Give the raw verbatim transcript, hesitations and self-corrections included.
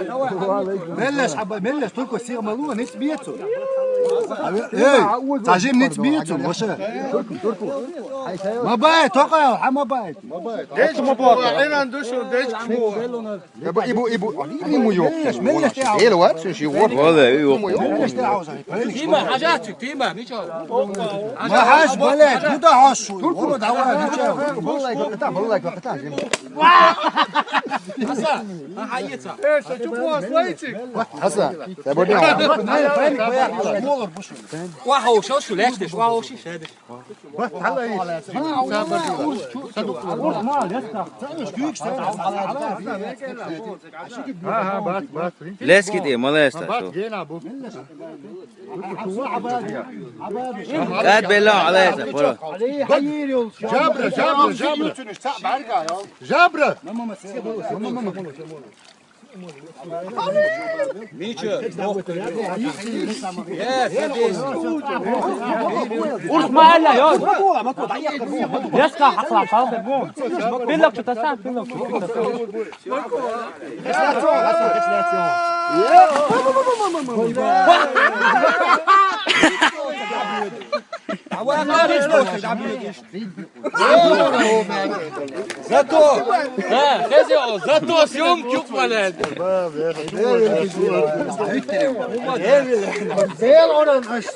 Меллеш, хьаба, меллеш, только сигъ малу, ниц биецу. Эй, сажим ниц биецу, воша. Ма бай, только, хьама бай. Деч ма бай. Энан душу, деч ма. Ибу, ибу, ибу, ибу, ибу, ибу. Меллеш, меллеш, Эл ват, ши вот. Вала, и вот. Меллеш, ауза. Тима, хажатчик, Тима, ничего. Ма хаж, блядь, куда хаж? Турку давай, ничего. Валлай, вакъта, валлай, вакъта. Хасан, а, хайца. Э, что, чё, класс, лайчик? Хасан, я бы не. Ва хо, шо, шо, лештеш, ва хо, шо, шо. Лескит, э, молодец, так что. Кад белла, молодец, так что. Жабра, жабра, жабра. Жабра. Мича, э, садись. Урс маалла, ё. Яска хакла, пал. Пилок чутаса, пилок чутаса. Зато, да, хези, о, зато съёмки укмален. Бел оран аш.